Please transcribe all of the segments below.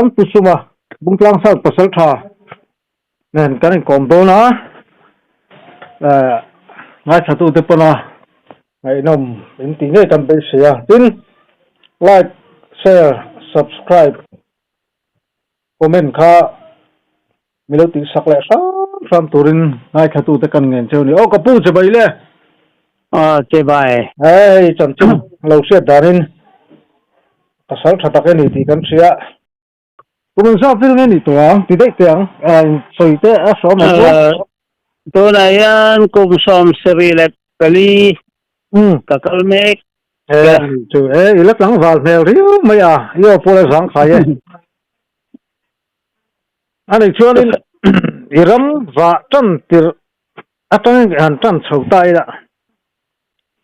chuan Pu Suma Bungtlang South Pasaltha nen kan inkawm dawn a, eh ngaithlatute pawna ngaihnawm in tih ngei kan beisei a. Tin, like, share, subscribe, comment kha mi lo tihsak leh hram hram turin ngaithlatute kan ngen cheu a ni. Aw ka pu che bai le! Aw che bai. Hei chanchin lo hriat danin pasal tha tak e ni tih kan hria. Kum engzat vel nge nih tawh ang ti daih teh ang sawi te a hrawm ang chu. Tunah hian kum 74 ka kal mek. E chu e i la tlangval hmel riau mai a i aw pawh la zangkhai e. Ani chuanin i ram vah tan tirh atangin han tan chho ta ila.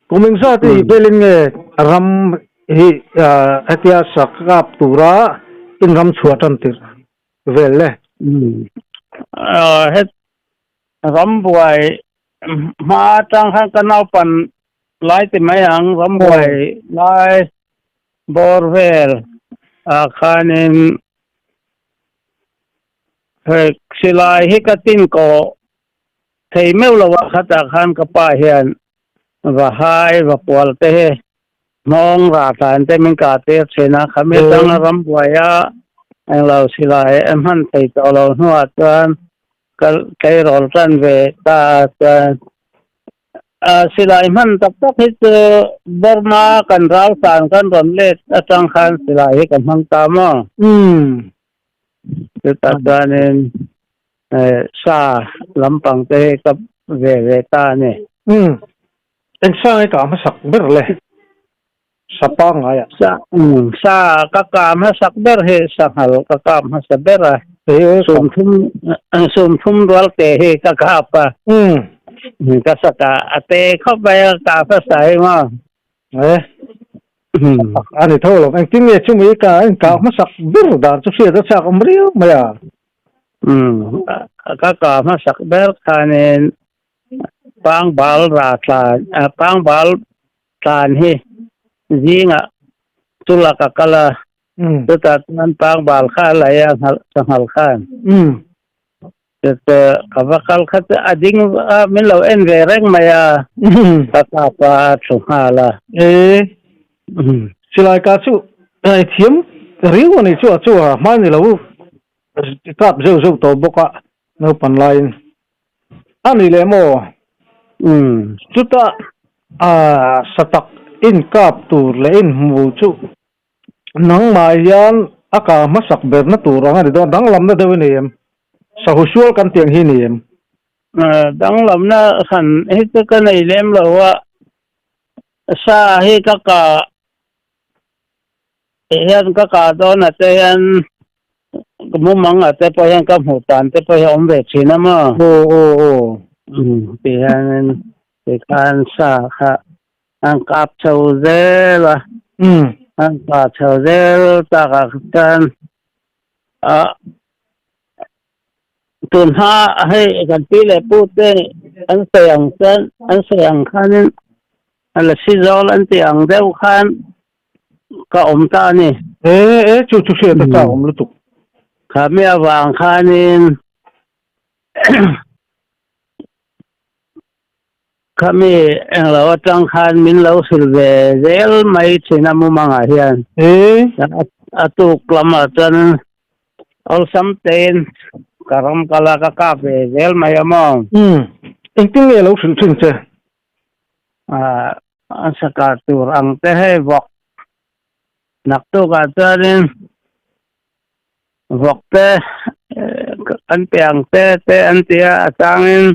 Kum engzat i velin nge ram hi hetia sakap tura in ram chhuah tan tirh vel le? Het ram buai hma atang khan ka naupan lai ti mai ang ram buai lai bawr vel ah khanin hei silai hi ka tin kawh Thei meuh lo ah khatah khan ka pa hian va hai va kual te hi hnawng rah tlan te min kah tir thin a, khami atanga rambuai a englo silai a hman thei tawh lo hnuah chuan ka tleirawl tan ve ta a chuan silai hman tak tak hi chu Burma kan ral tan kan rawn let atang khan silai hi ka hmang ta maw? Chutah chuanin Sa lampang te hi ka ve ve ta a ni. Umm. Eng sa nge ka hmasak ber le? Sa pangngai ah. Sa, umm, sa ka kah hmasak ber hi sanghal ka kap hmasa ber a. Sumthum, sumthum rual te hi ka kap a. Umm. Ka sa kah a te khawp mai a ka kah hmasa hi maw. E. A ni tho lo. Engtin nge chumi ka inkah hmasak ber dan chu hriat a chak awm riau mai a. Umm ka kah hmasak ber khanin pangbal ra tlan pangbal tlan hi zingah chula ka kal a chutah chuan pangbal kha a lei a sanghal khan chutah ka va kal kha chu a ding a min lo en ve reng mai a ka kap a a thu nghal a. Silai ka chu thiam riau a ni chu a chu a hma ni lo. Kap zeuh zeuh tawh bawk a naupan laiin a ni leh maw? Umm. Chutah satak inkap tur leh inhmu chu nangmah hian a kah hmasak berna tur ang a ni dawn. Danglamna deuh i nei em? Sahu sual kan tih ang hi i nei em? Danglamna hran hi chu ka nei lem lo a, sa hi ka kah Tih hian ka kah dawn ah te hian ka mumang ah te pawh hian ka hmuh tan te pawh hi a awm ve thin a maw? Aw aw aw. Umm tih hianin tikhan sa kha an kap chho zel a. Umm. An kah chho zel takah chuan ah tunhma hei kan pi leh pu te an sawi ang chuan an sawi ang khanin a lasi zawl an tih ang deuh khan ka awm ta a ni. E e chu chu hriat a chak awm lutuk. Kha mi avang khanin kha mi englo atang khan min lo hrilh ve zel mai thin a mumangah hian. E. A tuk lamah chuan awlsam tein ka ram kal a ka kap ve zel mai a maw. Umm engtin nge lo hrilh thin che? A saka tur ang te hei vawk naktukah chuanin vawk te kan pe ang te te an ti a a changin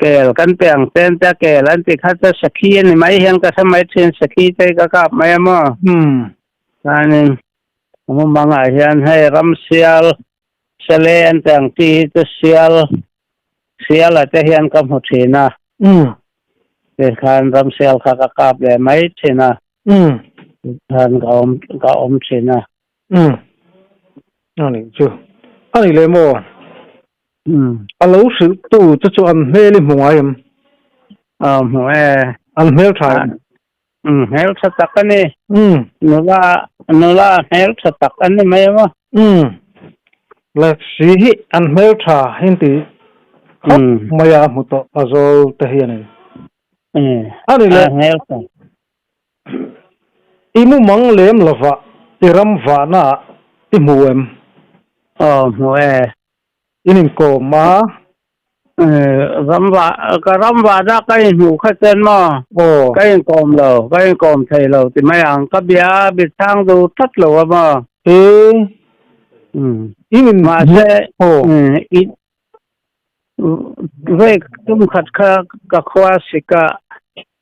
kel kan pe ang te an ti a kel an ti kha chu sakhi a ni mai hian ka hre mai thin sakhi te hi ka kap mai a maw chuanin mumangah hian hei ramsial sele an ti ang chi hi chu sial Siala te hian ka hmu thin a. Umm. Tikhan ramsial kha ka kap leh mai thin a. Umm. Tikhan ka awm ka awm thin a. Umm. A nih chu. A nih leh maw? Umm. A lo hrilh tu che chu an hmel i hmu ngai em? Aw hmu e. An hmel tha em? Umm hmel tha tak a ni. Umm. Nula nula hmel tha tak an ni mai maw? Umm. Lasi hi an hmeltha in ti khawp mai a hmu tawh a zawl te hianin. A ni le. I mumang lem lova i ram vahna ah i hmu em? Aw hmu e. In inkawm a. Ram vah ka ram vahna ka inhmuh kha chuan maw Aw. ka inkawm lo ka inkawm thei lo ti mai ang ka bia bi chhang duh tlat lo a maw. E. Umm. In in Mahse Aw. I vei tum khat kha ka khua sik a.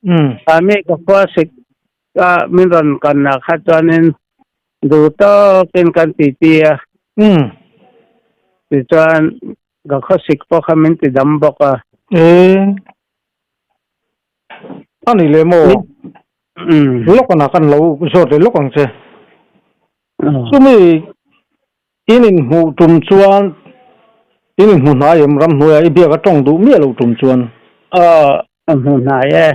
Umm. Ami ka khua sik a min rawn kan ah kha chuanin duh tawkin kan titi a. Umm. Tichuan Ka khawsik pawh kha min ti dam bawk a. E, a ni leh maw? Lawk anah kan lo zawt leh lawk ang che. Chumi in inhmuh tum chuan in inhmu hnai em ramhnuaia i biak a tawng duh miah loh tum chuan? Aw, a hmu hnai e.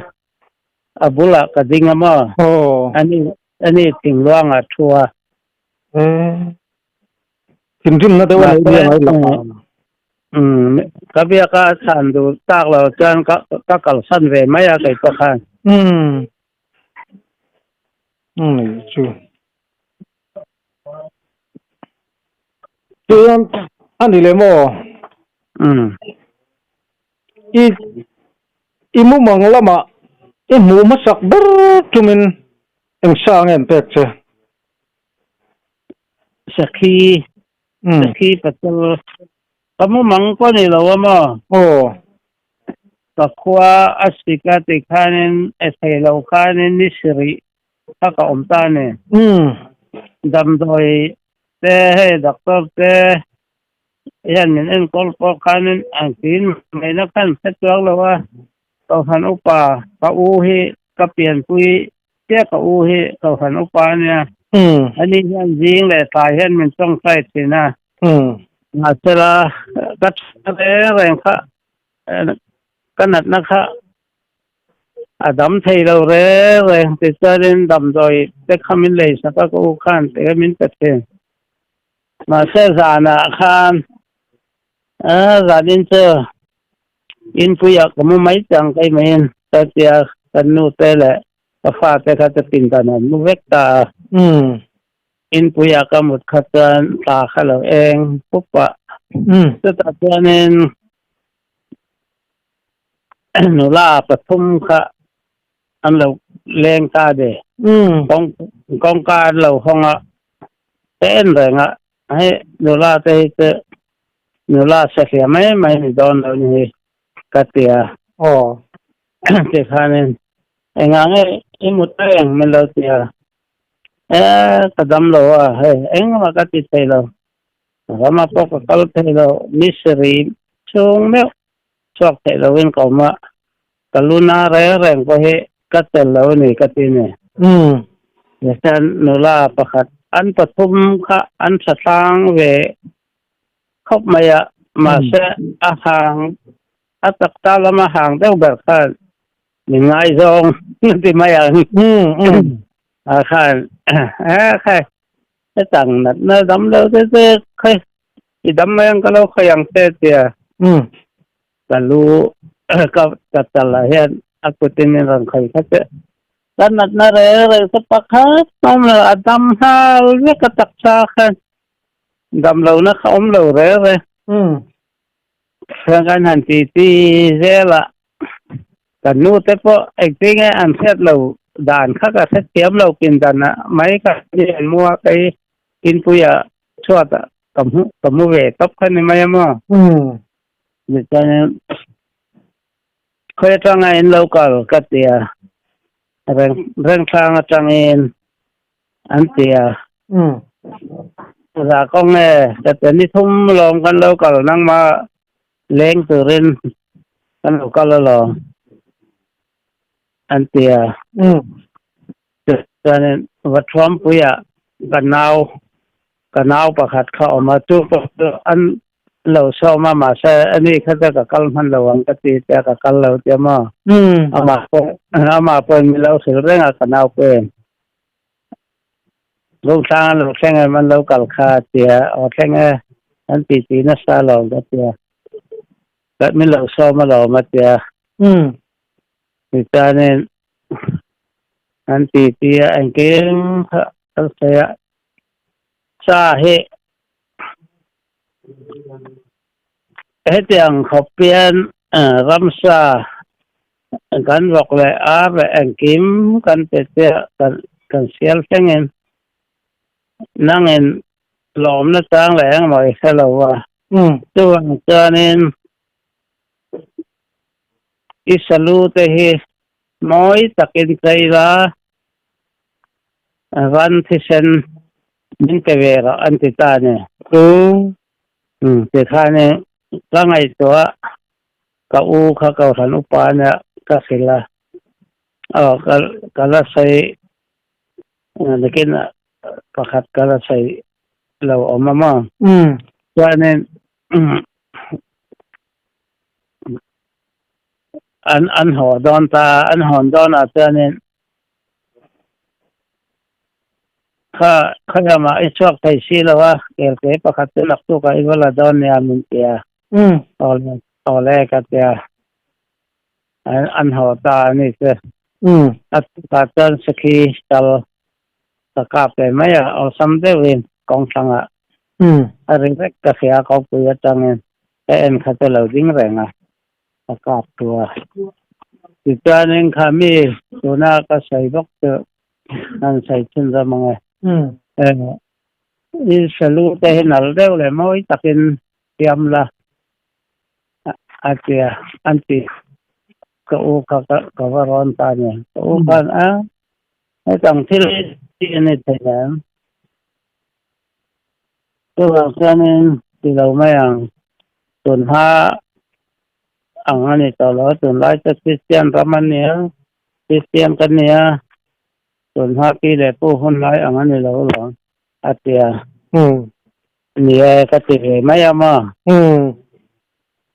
A bulah ka ding a maw? Aw. Ani, ani thingluangah thu a. E. Thinrimna deuh a neih biang ai lak ang. Umm, ka biak a chhan duh tak lo chuan ka ka kalsan ve mai a kei pawh khan. Umm, umm chu. Chuan a ni leh maw? Umm. I i mumang lamah i hmuh hmasak ber tumin eng sa nge an pek che? Sakhi, Sakhi patel ka mumang pawh ni lo a maw? Aw. Ka khua a sik a ti khanin e thei lo khanin ni sirih kha ka awm ta a ni. Damdawi te hei doctor te hian min enkawl pawh khanin an tin mai na khan hre chuang lo a, Kohhran upa ka u hi ka pianpui chiah ka u hi Kohhran upa a nia. Ani hian zing leh tlai hian min tawngtai thin a. Mahsela ka tha reng reng kha ka natna kha a dam thei lo reng reng tichuanin damdawi te kha min lei sak a ka u khan te kha min pe thin. Mahse zanah khan zanin chu Inpuiah ka mu mai chang kai maiin ka tia kan nu te leh ka fa te kha chu pindan an mu vek ta a. Inpuiah ka mut kha chuan tla kha lo eng pup a. Chutah chuanin nula pathum kha an lo leng ta de. Kawngka an lo hawng a, ka en reng a, hei nula te hi chu Nula sahliah mai mai ni dawn lo ni hi ka ti a. Aw. Tikhanin engah nge i mut reng min lo ti a. E ka dam lo a hei engmah ka ti thei lo. Rama pawh ka kal thei lo misri chhung meuh chhuak theih loin ka awm a. Ka luna reng reng pawh hi ka tel lo a ni ka ti ni. Umm. Tichuan nula pakhat an pathum kha an tha tlang ve khawp mai a, mahse a hang a taksa lama hang deuh ber khan min ngaizawng ti mai ang. A khan e khai hetang natna dam lo te te khai i dam mai ang ka lo khawi ang che tia. Ka lu ka ka tal ah hian a kutin in rawn khawi kha che. Ka natna reng reng chu pakhat awm lo a dam nghal vek a taksa khan dam lohna kha awm lo reng reng. Chuan kan han ti ti zel a kan nu te pawh engtin nge an hriat lo dan kha ka hrethiam lo pindan ah mai ka en mu a kei inpuia chhuat ah ka hmu ka hmu ve tawp kha ni mai a maw. Tichuanin khawi atanga in lo kal ka ti a, reng rengthlang atangin an ti a. Za kawng nge ka ti a, ni thum lawm kan lo kal nangma leng turin kan lo kal alawm an ti a. Chuanin Vathuampuia ka nau ka nau pakhat kha awm a, chu pawh chu an lo sawm a, mahse ani kha chu ka kal hman lo ang ka ti tia ka kal lo tia maw? Amah pawh amah pawhin min lo hrilh reng a ka nau pawhin. Bungtlang an lo thleng em an lo kal kha a tia, aw thleng e, an titi nasa alawm ka tia, min lo sawm alawm a tia. Tichuanin an titi a engkim kha an sawi a, cha hi hetiang khawp hian ramsa kan vawk leh ar leh engkim kan pe che a, kan sial thlengin nangin lawmna chang leh engmaw i hre lo a, chuvang chuanin i salu te hi mawi takin chei la, ran thisen min pe ve rawh an ti ta a ni. Tikhanin ka ngaihtuah ka u kha kohhran upa nia ka hrilh a, aw ka ka la sawi nakin pakhat ka la sawi lo awm a maw? Chuanin an an haw dawn ta a, an hawn dawnah chuanin kha khawiamah i chhuak thei si lo a, kelte pakhat chu naktukah i va la dawn nia min ti a. Awle awle ka ti a, an haw ta a ni chu. A tukah chuan sakhi kal ka kap ve mai a, awlsam deuhin kawng thlangah a ri vek ka hria a, kawngpui atangin ka en kha chu a lo ding reng a, ka kap thu a. Tichuanin kha mi tuna ka sawi bawk chu an sawi chhun zawm ang e. I salu te hi nalh deuh leh mawi takin siam la a ti a, an ti ka u kha ka va rawn ta a ni. Ka u khan a hetang thil hi ti a ni thei em? Chuvang chuanin ti lo mai ang, tunhma ang a ni tawh lo a, tunlai chu Kristian ram a nia, Kristian ka nia, tunhma pi leh pu hun lai ang a ni lo alawm a ti a. Ni e, ka ti ve mai a maw?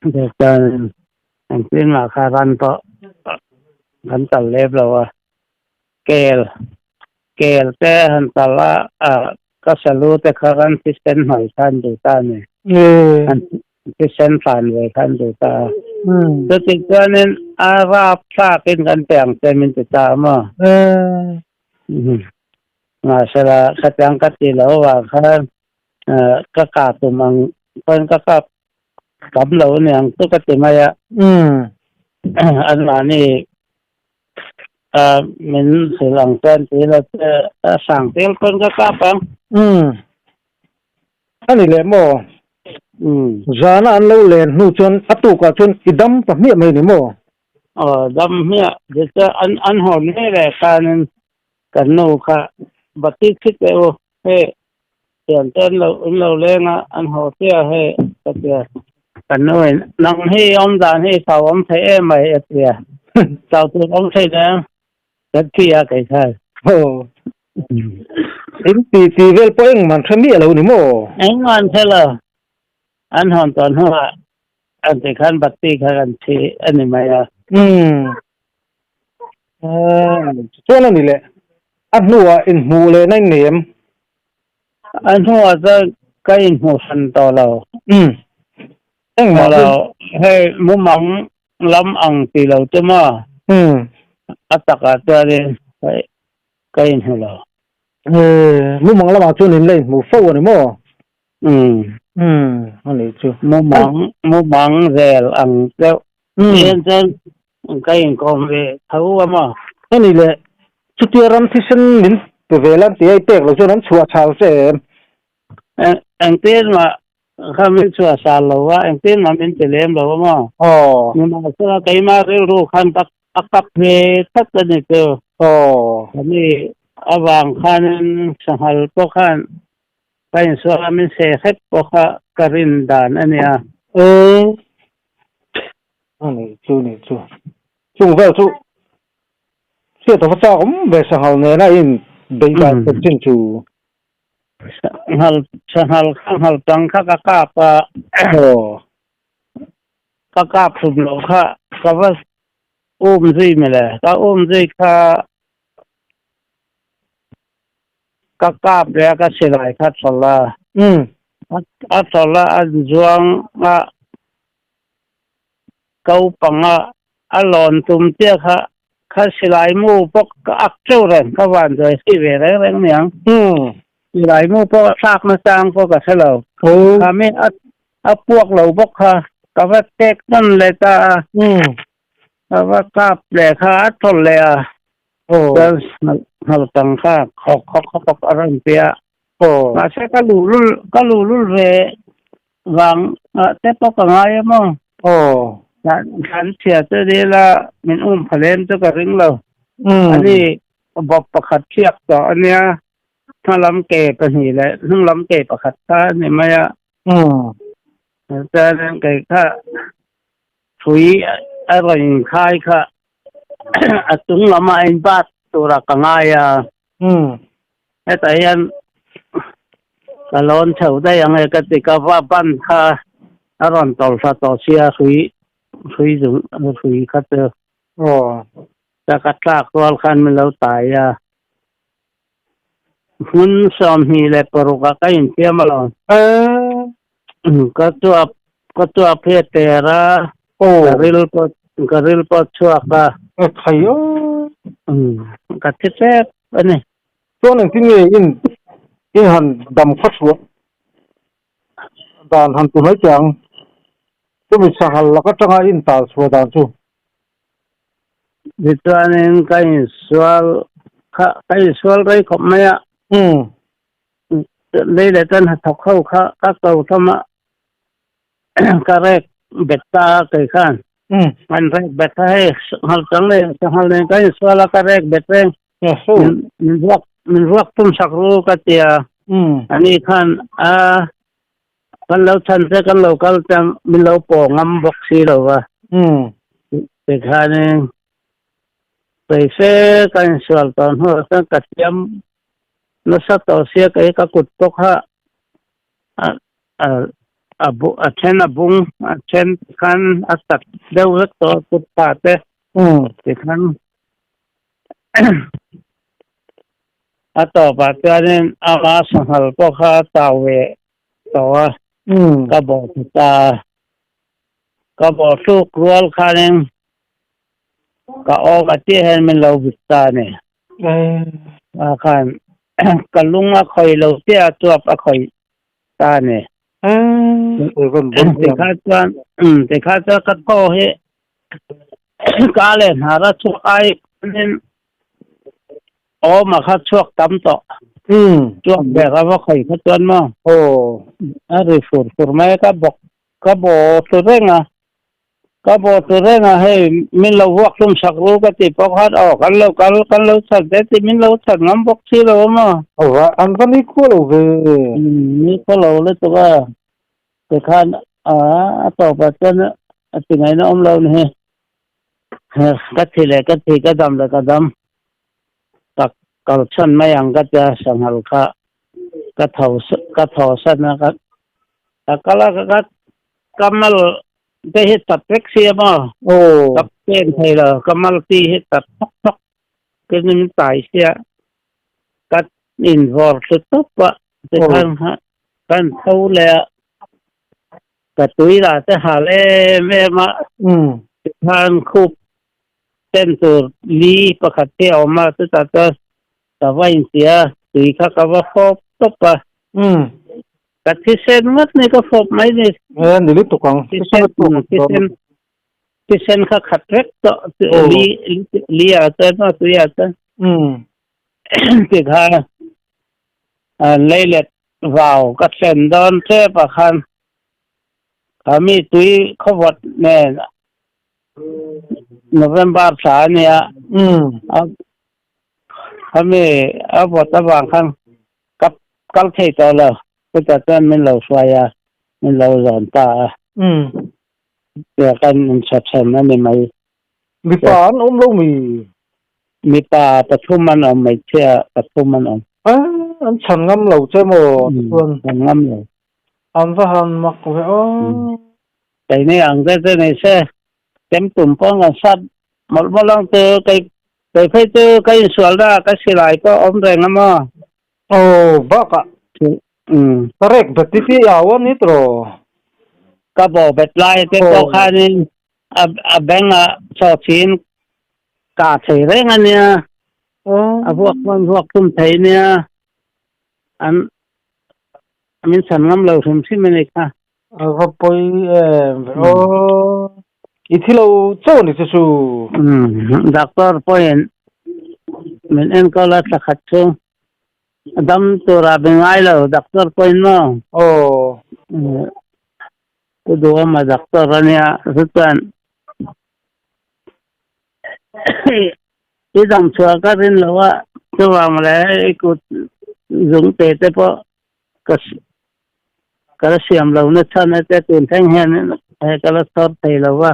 Chuan engtin mah kha ran pawh kan tal lep lo a, kel kel te han tal a, ka salu te kha kan thisen hnuai kha an duh ta a ni. An thisen hran ve kha an duh ta a. Chutih chuanin a rap thlakin kan pe ang che min ti ta a maw? Mahsela khatiang ka ti lo avang khan ka kap tum ang chuan ka kap tam lo a ni ang chu ka ti mai a. Anmahni min hrilh ang chuan ti ila che a hrang tel pawn ka kap ang. A ni leh maw? Zana an lo len hnu chuan a tukah chuan i dam ta hmiah mai ni maw? Aw dam hmiah tichuan an an hawn hle leh khanin kan nu kha bati khi teh u hei thiante an lo an lo leng a an haw chiah hei ka tia kan nu in nang hi awm dan hi chau awm thei em mai a tia chau tur awm thei nen kan ti a kei khan. Aw in ti ti vel pawh engman hre miah lo ni maw? Engman hre lo an hawn tawh hnuah An ti khan bati kha kan thi a ni mai a. Umm. Chuan a ni leh. A hnuah inhmuh lehna in nei em? A hnuah chuan ka inhmuh hran tawh lo. Umm. Engmah lo. Hei mumang lam ang ti lo chu maw? Umm. A takah chuanin ka inhmu lo. Mumang lamah chuan in la inhmu fo a ni maw? Umm. Umm, a nih chu. Mumang, mumang vel ang deuh. Umm. Tihian chuan ka inkawm ve tho a maw? A nih leh, chutia ram thisen min pe ve la tia i pek loh chuan an chhuah chhal che em? Eng, engtin mah kha min chhuah sal lo a, engtin mah min ti lem lo a maw? Aw. Nimahsela keimah rilru khan ka a kap ve tlat a ni chu. Aw. Ani avang khanin sanghal pawh khan Ka insual a min se hrep pawh kha ka rin dan a nia. Ee, a nih chu nih chu. Chung vel chu hriat a va chak awm ve sanghal nena in bei dan tur chin chu. Sanghal sanghal kha nghal tang kha ka kap a. Aw. Ka kap hlum loh kha ka va um zui mawle. Ka um zui kha. Ka kap leh a ka silai kha tawlh a. A tawlh a an zuang a ko panga a lawn tum chiah kha kha silai mu pawh ka ak teuh reng ka van duai hrih ve reng reng niang. Silai mu pawh a thlak na chang pawh ka hre lo. Kha mi a puak lo bawk kha ka va tek nawn leh ta a. Ka va kap leh kha a tawlh leh a. Chuan hngal tang kha khawk khawk khawk khawk a rawn ti a. Mahse ka luhlul ka luhlul ve vang ah te pawh ka ngai a maw. Thlan chhia chu ni ila min um pha lem chu ka ring lo. Ani bawp pakhat thiak tawh a nia. Hmalam ke pahnih leh hnunglam ke pakhat kha a ni mai a. Chuanin kei kha Hrui a rawn inkhai kha a chung lam ah in bat tur ah ka ngai a. Hetah hian ka lawn chho daih ang e ka ti ka va ban kha a rawn tawlh thla tawh sia hrui hrui zum hrui kha chu. Ka ka tlak rual khan min lo tai a. Hmun 26 ah ka infiam alawm. Ka chuak ka chuak hi a ter a, ka ril pawh ka ril pawh a chhuak a. Ka thi tep a ni. Chuan engtin nge in in han dam khaw chhuah dan han ti mai teh ang. Chumi sanghal lak atanga in tal chhuah dan chu. Tichuanin ka insual kha ka insual rei khawp mai a. Lei leh tan hnathawk ho kha ka ko hlawm a, ka rek bet ta a kei khan. An rek bet kha hei sanghal chang leh sanghal nen ka insual a ka rek bet reng. Min ruak min ruak tum sak ru ka ti a. Ani khan a Kan lo chhan che kan lo kal chuan min lo pawh ngam bawk si lo va. Tikhanin sawi ka insual tawh hnuah chuan ka siam nasa tawh sia kei ka kut pawh kha a a then a bung a then khan a chat deuh vek tawh a kut pah te tikhan A tawpah chuanin ama sanghal pawh kha a chau ve tawh a, ka bawh thlu ta a. Ka bawh thluk rual khanin ka awm a tih hian min lo vit ta a ni. A khan ka lung a khawih lo chiah a chuap a khawih ta a ni. Tikha chuan tikha chuan ka thaw hi ka leh hnar a chhuak ai khanin Awm a kha chhuak tam tawh. Chuak ber a va khawi kha chuan maw? A ri fur fur mai a, ka bawk ka baw tlu reng a, ka baw tlu reng a hei min lo vuak hlum sak ru ka ti pawh khan aw kan lo kal kan lo chhan te ti min lo chhan ngam bawk si lo a maw? Aw an va ni khual lo ve. Ni khual lo lutuk a, tikhan a tawpah chuan a ti ngaihna awm lo ni hi. Ka thi leh ka thi ka dam leh ka dam ka kal chhan mai ang ka tia sanghal kha ka tho ka tho san a ka ka kal a ka kamal te hi chat vek si a maw ka pen thei lo kamal ti hi chat thawk thawk ke min tai sia ka invawr thlu tawp a tikhan kan tho leh a. Ka tui lah te hal em em a, tikhan khup ten tur li pakhat hi a awm a, chutah chuan ka va inti a, tui kha ka va fawp tawp a, ka thisen ngawt ni ka fawp mai ni. E, ni lutuk ang, thisen a chhuak thisen thisen kha khat vek tawh, li li ah chuan a tui ah chuan tikhan leilet Vau ka thlen dawn tep ah khan kha mi tui khawvawt nen November thla a nia kha mi a vawt avang khan ka kal thei tawh lo chutah chuan min lo hruai a min lo zawn ta a tia kan inchhawchhen a ni mai. Mipa an awm lo mi? Mipa pathum an awm, hmeichhia pathum an awm. A, an chhan ngam lo che maw chuan? Chhan ngam lo. An va han mak ve aw. Keini ang te chu ni se, chem tum pawh kan sat mawlh mawlh ang chu, kei kei phei chu ka insual na ka silai pawh awm reng a maw. Aw bakah ka rek bet ti ti au a ni tawh. Ka bo bet lai te pawh khanin a beng ah chawchhin ka thei reng a nia. A vuak pawn vuak tum thei nia. An min chhan ngam lo hrim hrim a ni kha. A va pawi em ve aw. I thi lo chauh a ni chu chu. Doctor pawhin min enkawl a thla khat chu a dam tura be ngai lo doctor pawhin maw. Aw. Pu Duhawma doctor a nia chu chuan i dam chhuah ka rin lo a chuvang leh i kut zung te te pawh ka ka la siam lo na chhan a te tun thleng hian he ka la chhawr thei lo va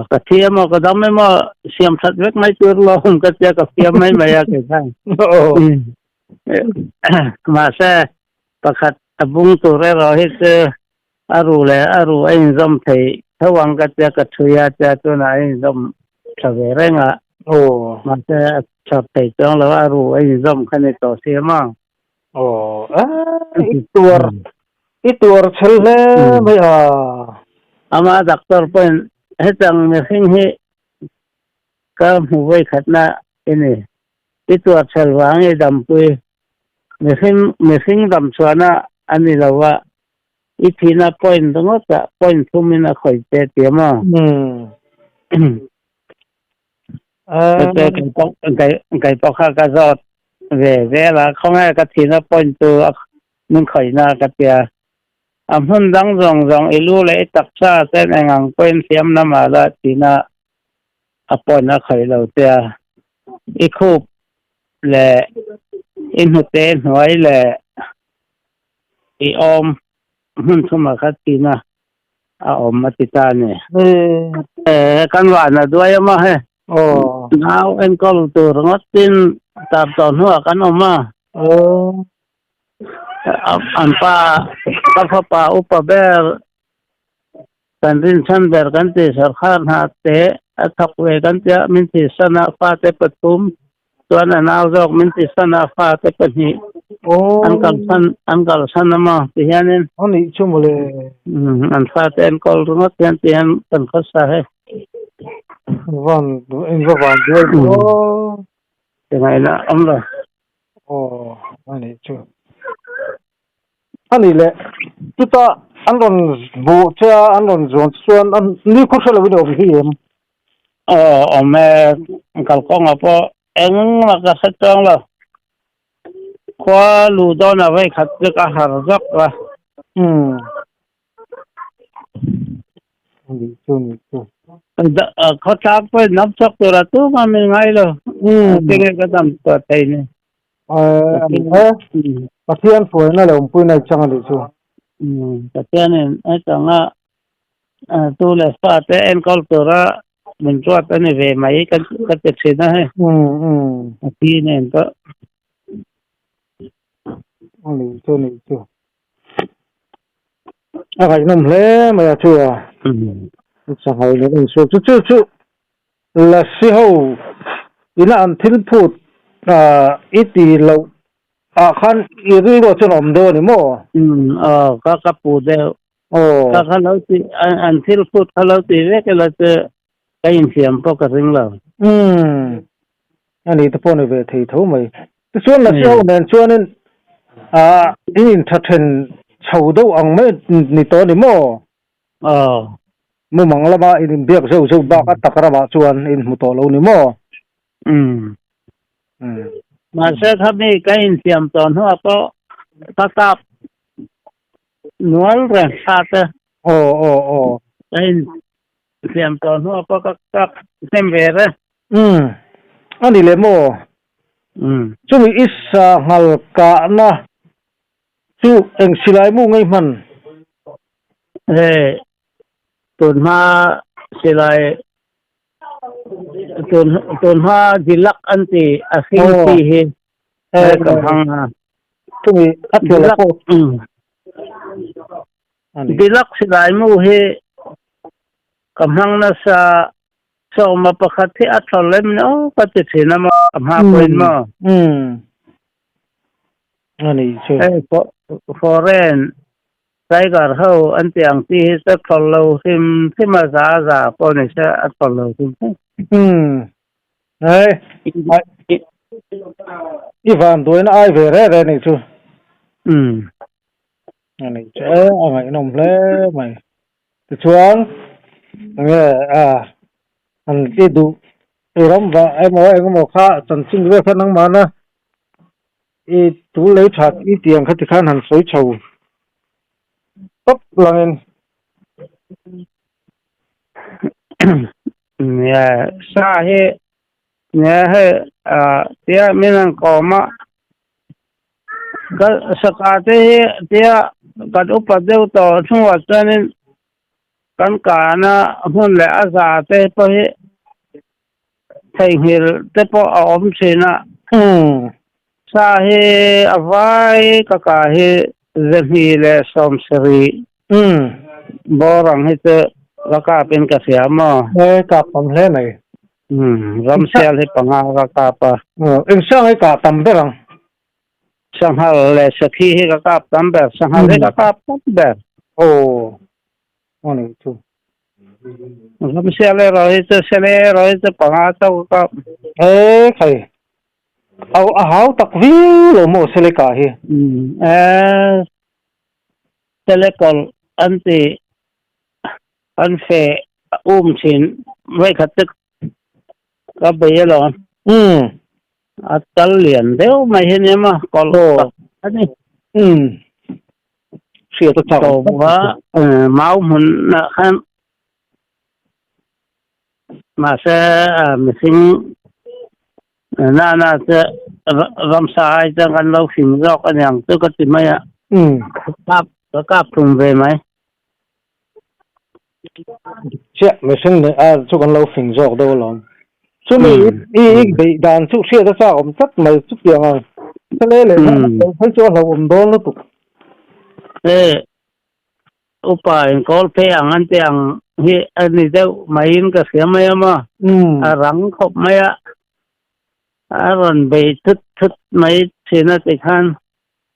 ka thi emaw ka dam emaw siam that vek mai tur lo awm ka tia ka fiam mai mai a kei khan mahse pakhat a bung tur erawh hi chu a ru leh a ru a inzawm thei tho ang ka tia ka thui a tia tunah a inzawm tha ve reng a mahse a chhawr thei chuang lo a ru a inzawm kha ni tawh si maw. Aw a i tuar i tuar chhel hle mai a. Ama doctor pawhin hetiang mihring hi ka hmu vawi khatna i ni. I tuar chhel vang i dampui mihring mihring dam chhuahna a ni lo a, i thihna point ringawtah point thumin a khawih che ti a maw? Kei pawh kha ka zawt ve zel a, khawnge ka thihna point chu min khawihna ka tia. A hmun dang zawng zawng i lu leh i taksa ten eng ang pawhin hliam na mah la thihna a point a khawih lo che a. I khup leh i hnute hnuai leh i awm hmun thumah kha thihna a awm a ti ta a ni. Kan van a duai awm a he. Nau enkawl tur ringawtin tar tawh hnuah kan awm a. An pa ka fapa upa ber kan rinchhan ber kan ti sarkar hna te a thawk ve kan tia min ti san a fate pathum chuan a nau zawk min ti san a fate pahnih an kalsan an kalsan a maw ti hianin a nih chu mawle an fate enkawl ringawt hian ti hian kan khawsa hei van in va van duai aw ti ngaihna awm lo aw a nih chu a nih leh chuta an rawn buh che a an rawn zuan chuan an ni khaw hre lovin a awm hi em Aw awm e, kalkawngah pawh engmah ka hre chuang lo. Khua luh dawnah vei khat chu ka har zawk a. Umm. Anih chu anih chu. Khawtlang pawhin hnam chhuak tura tumah min ngai lo. Umm. Tinge ka dam tawh thei ni. Anih e. Pathian hruaina leh awmpuina i chang anih chu. Umm. Pathianin hetianga Tu leh fa te enkawl tura min ruat a ni ve mai ka ka ti thin a hei. A pi nen pawh. A nih chu nih chu. A ngaihnawm hle mai a chu a. Sanghal nen a insual chu chu chu Lasi ho ina an thil phut i ti loh ah khan i rilru chuan a awm deuh a ni maw? Aw ka ka pu deuh. Aw. Ka kha lo ti an thil phut kha lo ti vek ila chu ka inhliam pawh ka ring lo. Umm. A ni te pawh ni ve thei tho mai. Tichuan Lasi ho nen chuanin ah in intha then chho deuh ang mai ni tawh a ni maw? Aw. Mumang lama in inbiak zeuh zeuh bak a tak ramah chuan in hmu tawh lo ni maw? Umm. Umm. Mahse khami ka inhliam tawh hnuah pawh ka kap Nual reng thla te. Aw aw aw. Ka in hliam tawh hnuah pawh ka kap hnem ve reng. Umm. A ni leh maw? Umm. Chumi i sanghal kahna chu eng silai mu ngei hman? Hei, tun hma silai tun tun hma dilak an ti a hring chi hi hei ka hmang a. Chumi a thil a pawh. Dilak silai mu hi ka hmang nasa sawma pakhat hi a thaw lem ni aw ka ti thin a maw ka hma pawhin maw. A nih chu. Hei foreign tiger ho an tih ang chi hi chu thawl lo hrim hrim a za za pawh ni se a thawl lo hrim hrim. Umm. Hei i van duaina ai ve reh reh nih chu. Umm. A nih chu e a ngaihnawm hle mai. Tichuan enge a an ti duh i ram vah emaw engemaw kha chanchin vel kha nangmahna i tul lei that i tih ang kha tikhan han sawi chho tawp langin. Nia sa hi nia hei tia min han kawm a. Ka saka te hi tia kan upa deuh tawh chhungah chuanin kan kahna hmun leh a za te pawh hi theihnghilh te pawh a awm thin a. Sa hi a vai ka kah hi zahnih leh sawmsarih bawr ang hi chu ka kapin ka hria maw? He kap tam hle mai. Ramsial hi panga ka kap a. Eng sang hi kah tam ber ang? Sanghal leh sakhi hi ka kap tam ber. Sanghal hi ka kap tam ber. Aw, a nih chu. Ramsial erawh hi chu sele erawh hi chu panga chauh ka kap. He khai. Au a hau tak viau lo maw sele kah hi? Sele kawlh an ti. An feh um thin vawikhat te ka bei alawm. Umm. A tal lian deuh mai hi nia maw kawlh tak a ni. Umm. Hriat a chak. Tawva mau hmun ah khan mahse mihring nana te ramsa ai chuan kan lo hrim zawk a niang chu ka ti mai a. Umm. Ka kap hlum ve mai. Chiah mihring leh a chu kan lo fing zawk deuh alawm. Chumi i i beih dan chu hriat a chak awm tlat mai chutiang ang thil leh phei chu a hlauhawm dawn lutuk. He upa in kawl phei ang an tih ang hi a ni deuh maiin ka hria mai a maw. A rang khawp mai a, a rawn bei thut thut mai thin a tikhan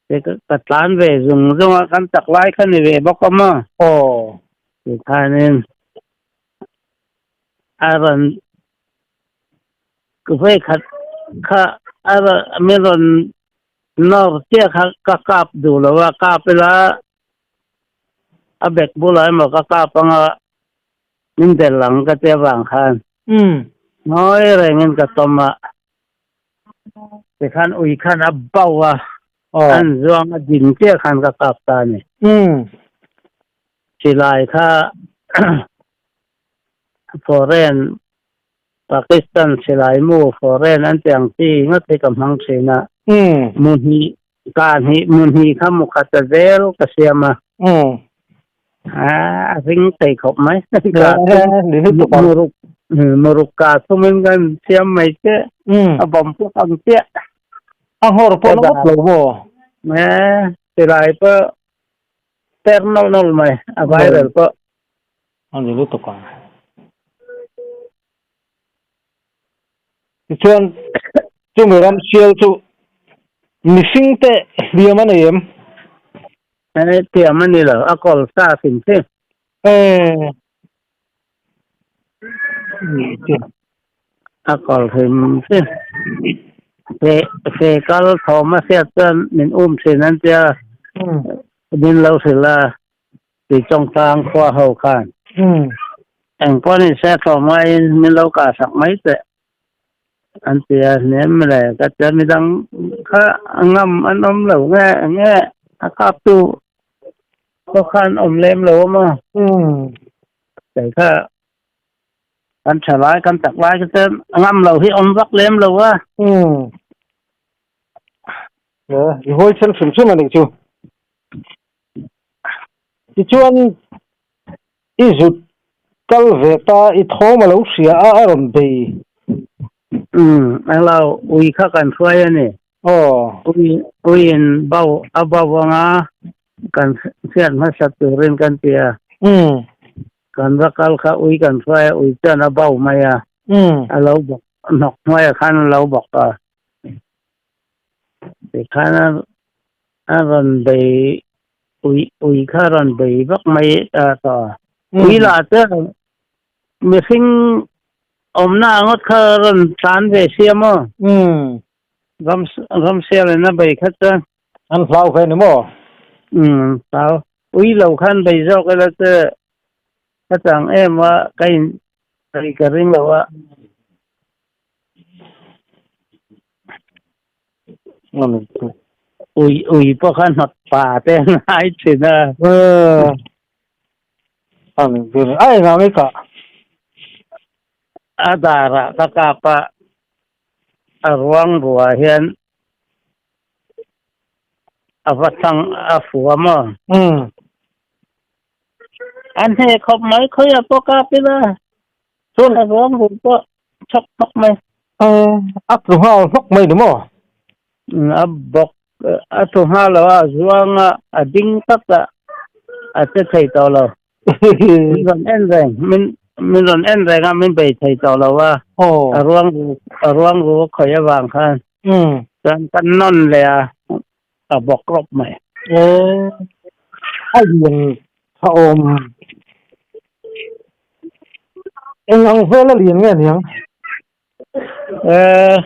Ka tlan ve zung zung a, kan chak lai kha ni ve bawk a maw? Aw. Tikhanin a rawn vei khat kha a rawn min rawn nawr chiah kha ka kap duh lo a, kap ila a bek bulah emaw ka kap anga min del ang ka tia vang khan ngawi rengin ka tawm a. Tikhan ui khan a bauh a, an zuang a din chiah khan ka kap ta a ni. Silai kha foreign, Pakistan silai mu foreign an tih ang chi ngawt hi ka hmang thin a. Mu hnih, ka hnih, mu hnih kha mu khat a zel ka siam a. A ring thei khawp mai. Muruk muruk ka thumin kan siam mai che. A bawm pawh ang chiah. A nghawr pawh na ngawt lo maw? Silai pawh per nawlh nawlh mai. A viral pawh. A ni lutuk ang. Tichuan chumi ram sial chu mihring te hliam a nei em? Hliam a ni lo, a kawl sa hrim hrim. A kawl hrim hrim. Fe kal thawm a hriat chuan min um thin an tia, min lo hrilh a. Tui chawngtlang khua ho khan engpawh ni se tlawm ngaiin min lo kah sak mai teh an ti a, hnem le ka tia midang kha ngam an awm lo nge nge a kaptu pawh khan awm lem lo a maw kei kha kan tha lai kan tak lai kha chuan ngam lo hi awm vak lem lo a. I hawi then hrim hrim a nih chu. Tichuan, i zut kal ve ta, i thawm a lo hria a, a rawn bei. Umm, englo, ui kha kan hruai a ni. Aw. Ui, uiin bau a bau anga kan hriat hmasa turin kan ti a. Umm. Kan va kal kha ui kan hruai a, ui chuan a bau mai a. Umm. A lo bawk, hnawk hnuaiah khan a lo bawk a. Tikhan a. A rawn bei ui ui kha a rawn bei vak mai ta tawh. Ui lah chu mihring awmna ang ngawt kha a rawn tlan ve sia maw? Ram ramsial in a bei kha chuan. An hlau ve ni maw? Umm hlau. Ui lo khan bei zawk ila chu ka chang em a ka in bei ka ring lo a. Ui ui pawh khan hnawt pa te an ngai thin a. A engah nge kah? A darah ka kap a, a ruang buah hian a va thlang a fua maw? A hne khawp mai khawiah pawh kap ila chuan a ruang ruh pawh chhawk hnawk mai. A tlu nghal hnawk mai ni maw? A bawk a tlu nghal lo a, a zuang a, a ding tak a, a che thei tawh lo. Min rawn en reng, min min rawn en reng a, min bei thei tawh lo a, a ruang ruh a ruang ruh a khawih avang khan chuan ka nawn leh a. A bawk rawp mai. Aw, a lian tha awm. Eng ang vel a lian nge niang? Eh,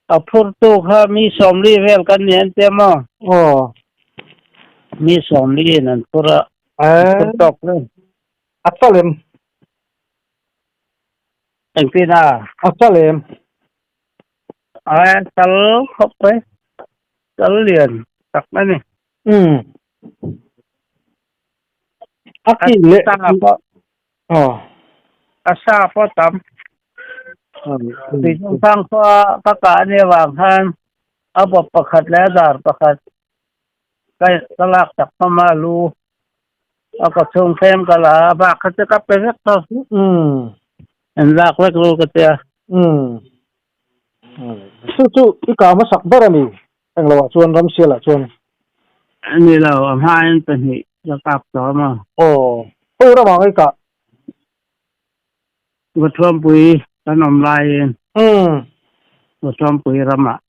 a phurtu kha mi sawmli vel kan ni an tia maw? Aw. Mi sawmli in an phur a, an phur tawk hle. A chal em? Engtin a? A chal em? A tal khawp mai, tal lian tak a ni. Umm. A ki leh A sa pawh. Aw. A sa pawh tam. Tuichungchang khua ka kah ania vang khan a bawp pakhat leh a dar pakhat ka lak tak hlawm a, a lu a kaw chhung thlem ka la a, bak kha chu ka pe vek tho. Umm. En lak vek ru ka tia. Umm. Chu chu i kah hmasak ber a ni. Englo ah chuan Ramsial ah chuan. Ni lo, a hmain pahnih ka kap tawh a maw. Aw, ho ramah i kah. Vawthuampui kan awm laiin. Umm. Vawthuampui ramah.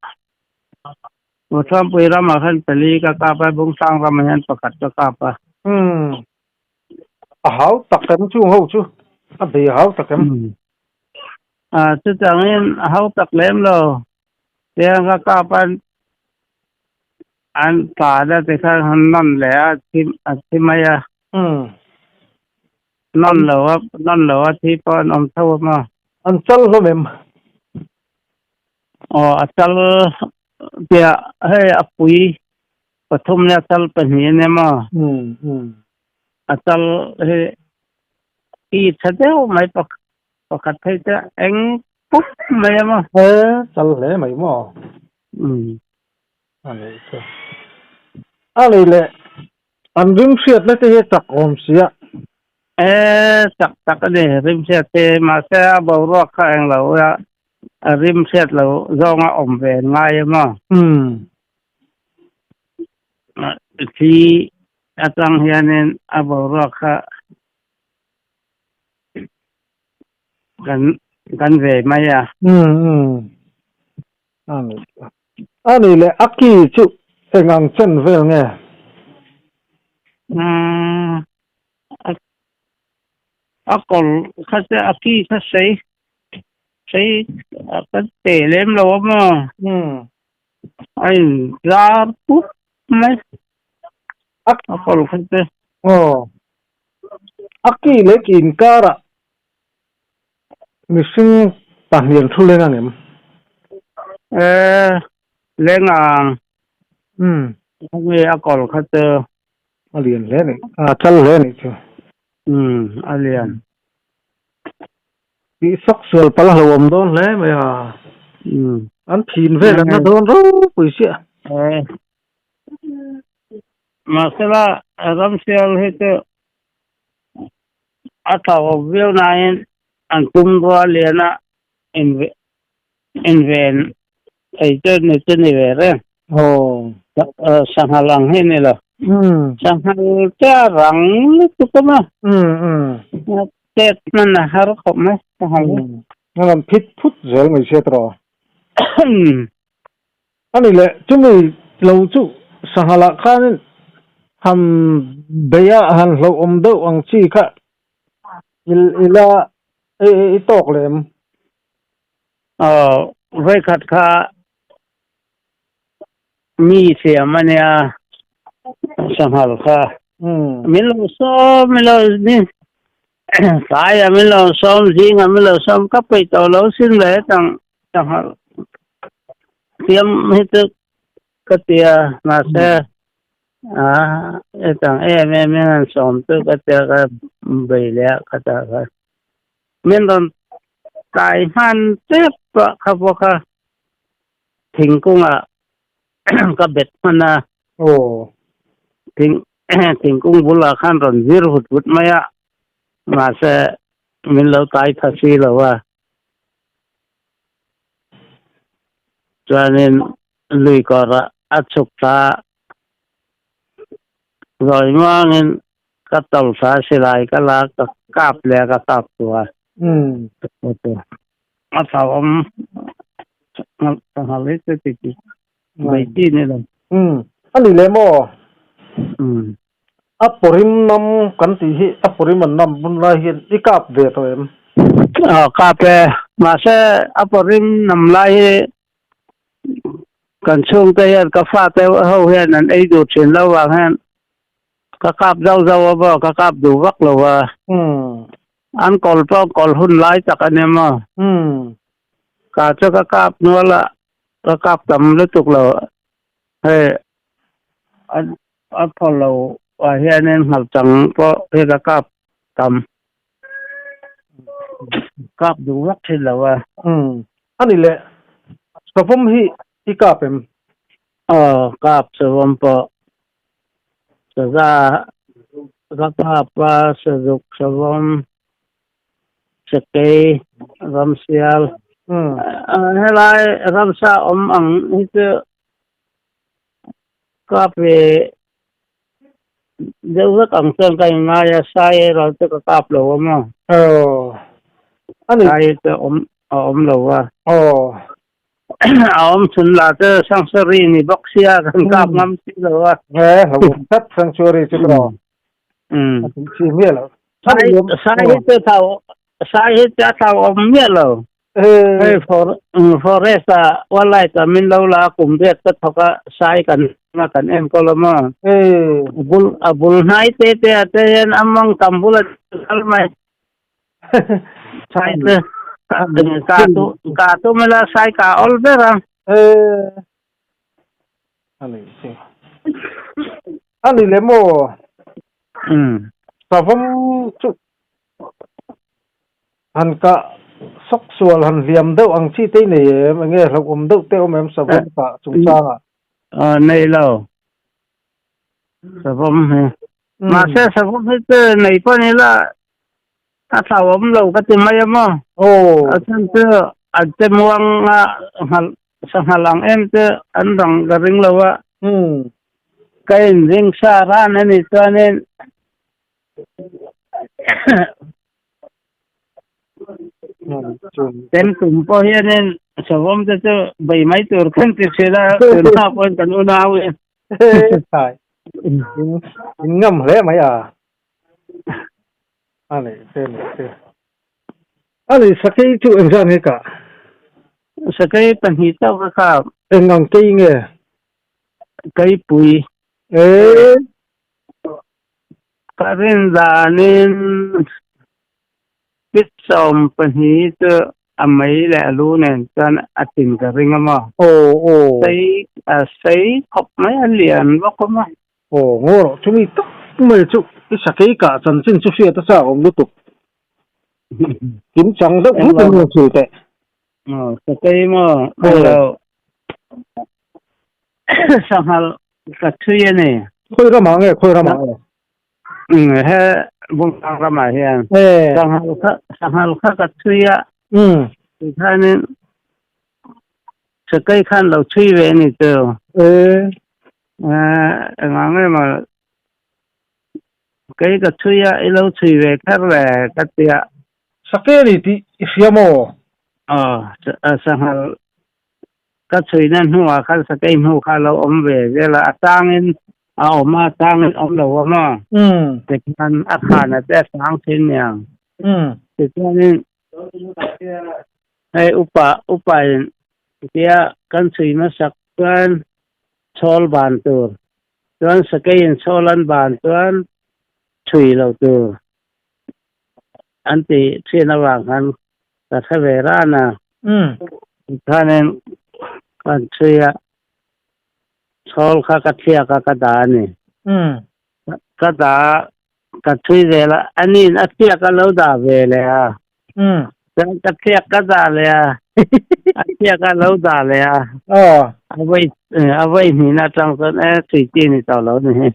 Vawthuampui ramah khan pali ka kap a, Bungsang ramah hian pakhat ka kap a. Umm. A hau tak em chung ho chu? A bei a hau tak em? A chutiangin a hau tak lem lo. Tiang ka kap a, an tlan a tikhan han nawn leh a, a thi mai a. Umm. Nawn lo a, nawn lo a thi pawh an awm tho a maw? An chal hlawm em? Aw a chal piah hei a pui pathum nia chal pahnih a nia maw? A chal hi ki tha deuh mai pakhat phei chu eng pup mai a maw? He chal hle mai maw? A nih chu. A lei leh an rim hriatna te hi chak awm sia. E chak tak a ni rim hriat te mahse a boruak kha eng lo a a rim hriat lo zawnga awm ve an ngai a maw? Thi atang hianin a boruak kha kan kan ve mai a. A ni leh a ki chu eng ang chen vel nge? A kawr kha chu a ki kha sei sei kan pe lem lo a maw? A in zar pup mai a kawr kha chu. Aw a ki leh ki inkarah Mihring pahnih an thu leng ang em? E, leng ang. Umm. Nge a kawr kha chu. A lian hle ni. A chal hle ni chu. Umm, a lian. Tih sawk sual pal a hlauhawm dawn hle mai a. Umm. An phin vel an la dawn ropui chiah. E. Mahsela ramsial hi chu A hlauhawm viau nain an tum rual liana inven thei chu ni chu ni ve reng. Sanghal ang hi ni lo. Sanghal te a rang lutuk a maw? Chet hman a har khawp mai sanghal hi. A rawn phit phut zel mai hriat rawh. A ni leh chumi lo chu. sanghala khanin han beih a han hlauhawm deuh ang chi kha ila i tawk lem. Aw vawikhat kha mi siam a nia sanghal kha min lo sawm min lo ni tlai ah min lo sawm zing ah min lo sawm ka peih tawh lo sin le hetang sanghal siam hi chu ka ti a mahse ah hetang em em in an sawm chu ka tia ka bei leh a khatah khan min rawn tlai hman tep a kha bawk a. Thingkungah ka bet hman a. Aw. Thing thingkung bulah khan rawn zir vut vut mai a, mahse min lo tai tha si lo a. Chuanin lui kawrah a chhuk thla a, zawi muangin ka tawlh thla a, silai ka la ka kap leh a, ka kap tu a. A hlauhawm nghal hi chu ti ti mai chi ni lo. Umm a ni leh maw? Umm. A pawrim nam kan tih hi a pawrim an nam bun lai hian i kap ve tawh em? Aw kap e. Mahse a pawrim nam lai hi kan chhungte hian ka fate ho hian an ei duh thin lo vang hian Ka kap zauh zauh a maw, ka kap duh vak lo a. An kawl pawh kawl hun lai tak a nia maw. Ka chu ka kap nual a, ka kap tam lutuk lo. Hei a phaw lo ah hianin nghalchang pawh hi ka kap tam. Kap duh vak thin lo a. A ni leh, savawm hi i kap em? Aw, kap savawm pawh. Saza ka kap a, sazuk, savawm, sakei, ramsial. Helai ramsa awm ang hi chu kap ve deuh vek ang chuan ka inngai a, sai erawh chu ka kap lo a maw. Sai chu a awm lo a. A awm chhun lah chu sanctuary ni bawk sia kan kap ngam si lo a. He hlauhawm tlat sanctuary chu ka a tih chi miah lo. Sai sai hi chu thau sai hi chu a hlauhawm miah lo. Hei forest a wildlife a min lo la kum riat ka thawk a sai kan kan enkawl a maw. A bul a bul hnai te te ah te hian a mawng tam bul a kal mai. Sai te ka tu ka tu mela sai ka ol ber a. Ani chu. Ani le maw. Savawm chu han ka sawk sual han hliam deuh ang chi te i nei em? Enge hlauhawm deuh te awm em savawm ka chungchangah? Nei lo. Savawm hi. Mahse savawm hi chu nei pawh ni la a hlauhawm lo ka ti mai a maw. A chhan chu an che muang a nghal sanghal ang em chu an rang ka ring lo a. Ka inring sa ran a nih chuanin Tem tum pawh hianin savawm te chu bei mai tur khan ti thin a, tunah pawhin kan unau in. Khai, in ngam hle mai a. A nei te nei te. A nei sakei chu engzat nge kah? Sakei pahnih chauh ka kap. Eng ang kei nge? Keipui. Ee. Ka rin danin 12 chu a mei leh a lu nen chuan a tin ka ring a maw. Aw aw. Sei a sei khawp mai a lian bawk a maw. Aw ngaw rawh chumi tak mai chu i sakei kah chanchin chu hriat a chak awm lutuk. Kim chang deuh hlek in rawn hrilh teh. Aw sakei maw englo sanghal ka thui a ni. Khawi ramah nge khawi ramah nge? Umm he Bungtlang ramah hian sanghal kha sanghal kha ka thui a. Tikhanin sakei khan lo thui ve a ni chu. Engah nge maw kei ka thui a i lo thui ve kher le ka ti a. Sakei a ni tih i hria maw? Aw sanghal. Ka chhuina hnuah khan sakei hnu kha a lo awm ve zel a, a changin a awm a, a changin awm lo a maw? Tikhan a khana te a sang thin niang. Tichuanin hei upa upain tia kan chhui hmasak chuan chhawl ban tur, chuan sakeiin chhawl an ban chuan chhui lo tur an ti thin avang khan ka hre ve ran a. Tikhanin kan chhui a, chhawl kha ka thliak a ka dah a ni. Ka dah ka chhui zel a, aniin a thliak a lo dah ve leh a. Chuan ka thliak ka dah leh a, a thliak a lo dah leh a. A vawi a vawi hnihna atang chuan e chhui chi ni tawh lo ni hi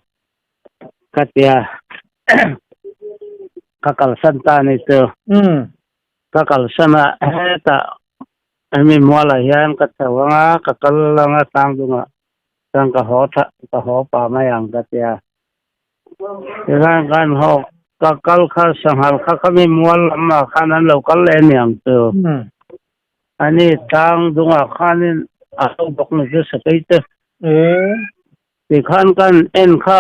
ka tia ka kalsan ta ni chu. Ka kalsan a hetah hemi mualah hian ka chho ang a, ka kal ang a tlangdungah. Chuan ka haw tha ka haw pah mai ang ka ti a. Tichuan kan haw ka kal kha sanghal kha khami mual lamah khan an lo kal leh aniang chu. Ani tlang dungah khanin a ho bawk ni chu sakei te. Tikhan kan en kha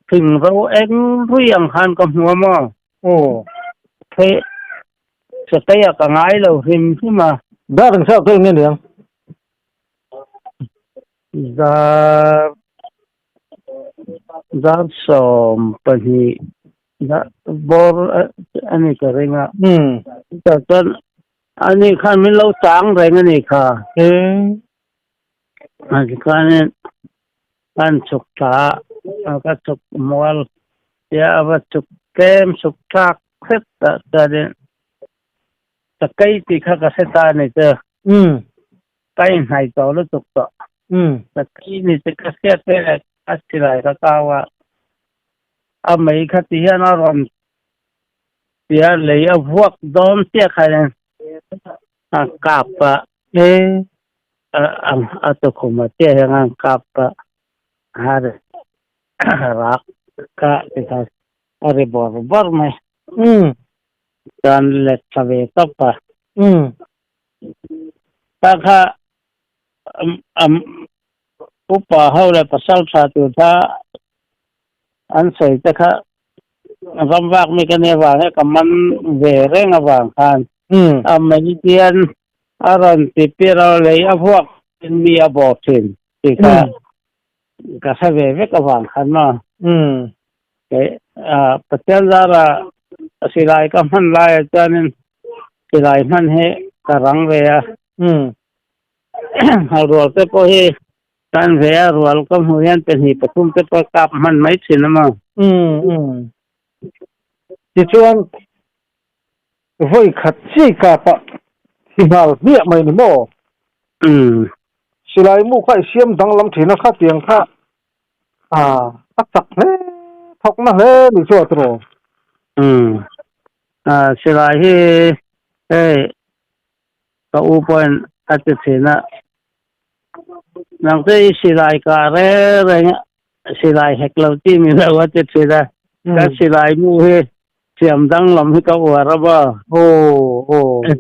thing ro eng rui ang khan ka hmu a maw? Thei sakei ah ka ngai lo hrim hrim a. Dar engzat vel nge niang? Dar dar 12 dar bawr a ni ka ring a chutah chuan ani khan min lo chang reng a ni kha tikhanin kan chhuk thla a ka chhuk mual tia a va chhuk tlem chhuk thlak hret ah chuanin sakei tih kha ka hre ta a ni chu. Ka inhnaih tawh lutuk tawh. Ka thi ni che ka hriat ve leh a silai ka kau a, a mei kha ti hian a rawn tia lei a vuak dawn chiah kha hian a kap a, a tukhum a chiah hian a kap a, a rak kha ti kha a ri bawr bawr mai. Chuan let thla ve tawp a. Ta kha upa ho leh pasal tha tur kha an sawi te kha ram vak mi ka nia vang he ka man ve reng avang khan a mei hian a rawn ti pir a lei a vuak in mi a bawh thin tih kha ka hre ve vek avang khan maw Pathian zara silai ka hman laiah chuanin silai hman hi ka rang ve a rual te pawh hi kan ve a rual ka hmuh hian pahnih pathum te pawh kap hman mai thin a maw. Tichuan vawi khat chi kapa thi nghal hmiah mai ni maw? Silai mu kha i siam danglam thin a khatiang kha a chak hle thawk na hle ni chu a tiraw? Silai hi hei ka u pawhin a ti thin a, nang chu i silai kah reng reng silai hek lo chi ni lo a ti thin a, ka silai mu hi siam danglam hi ka uar a maw?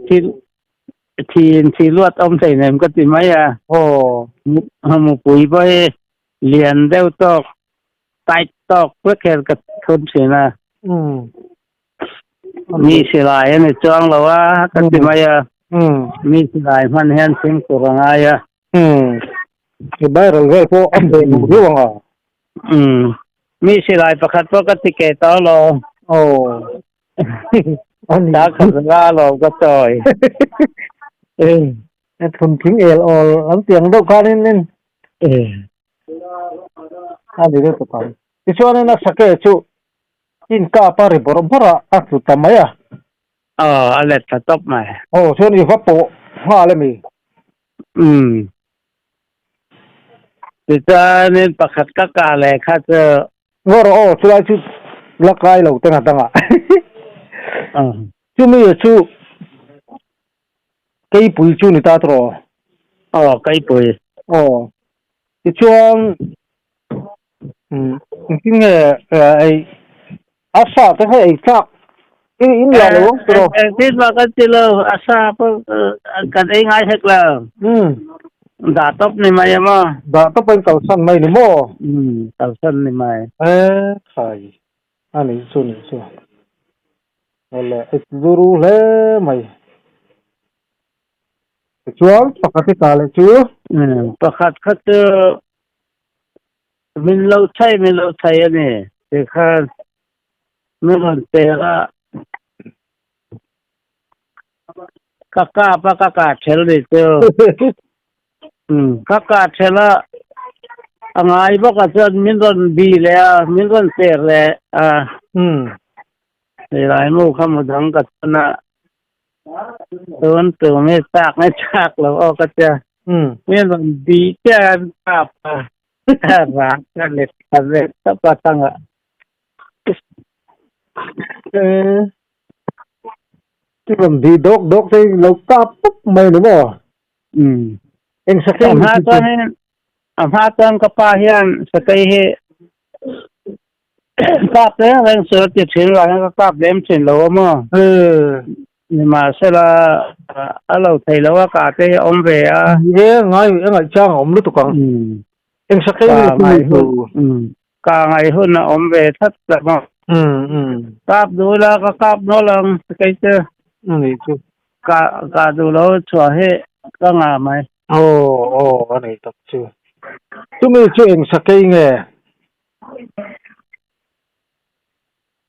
Thil Thiin thi luat awm thei nem ka ti mai a. Aw. Mupui pawh hi lian deuh tawk, tight tawk vek hian ka thun thin a. Mi silai a ni chuang lo a ka ti mai a. Mi silai hman hian fimkhur a ngai a. I viral vel pawh a hmu duh viau ang a. Mi silai pakhat pawh ka ti keh tawh lo. Aw. Ta khat nga lo ka chawi. A thun thing el awl an tiang deuh khan in in a ni deuh tawp ang. Tichuanin a sake chu in kap a ri bawrh bawrh a, a tlu ta mai a. Aw, a let thla tawp mai. Aw, chuan i va pawh nghal emi? Umm. Tichuanin pakhat ka kah leh kha chu. Ngaw rawh aw, chulai chu la kai lo te nghat anga. Chumi chu keipui chu ni ta tawh. Aw, keipui. Aw, tichuan engtin nge ei a sa te kha ei tlak i in la lo ang tiraw? Engtin mah kan ti lo, a sa pawh kan ei ngai hek lo. Dah tawp ni mai emaw? Dah tawp a in kalsan mai ni maw? Umm, kalsan ni mai. E khai, a nih chu nih chu. Awle, i turu hle mai. Tichuan, pakhat i kah leh chu? Umm, pakhat kha chu min lo chhai min lo chhai a ni. Tikhan min rawn pek a. Ka kap a ka kah ṭhel ni chu. Ka kah ṭhel a, a ngai bawk a chuan min rawn bi leh a, min rawn per leh a. Silai mu kha mu dang ka chhan a, tun tum hi chak nge chak lo aw ka tia. Min rawn bi chiah a, an kap a, rak ka let ta ve tawp a thangah. Chu rawn bih dawk dawk te lo kap pawp mai ni maw? Umm. Eng sakei A hma chuanin a hma chuan ka pa hian sakei hi kap reng reng chu a ti thin vangin ka kap lem thin lo a maw? Nimahsela a lo thei lo a kah te hi a awm ve a. Ni e, ngai a ngaihchang a awm lutuk ang. Eng sakei nge Ka ngai hun ka ngai hun a awm ve tlat tlat maw. Kap duh ila ka kap nawl ang kei chu. Ani chu. Ka ka duh lo chhuah hi ka ngah mai. Aw aw ani tak chu. Chumi chu eng sakei nge?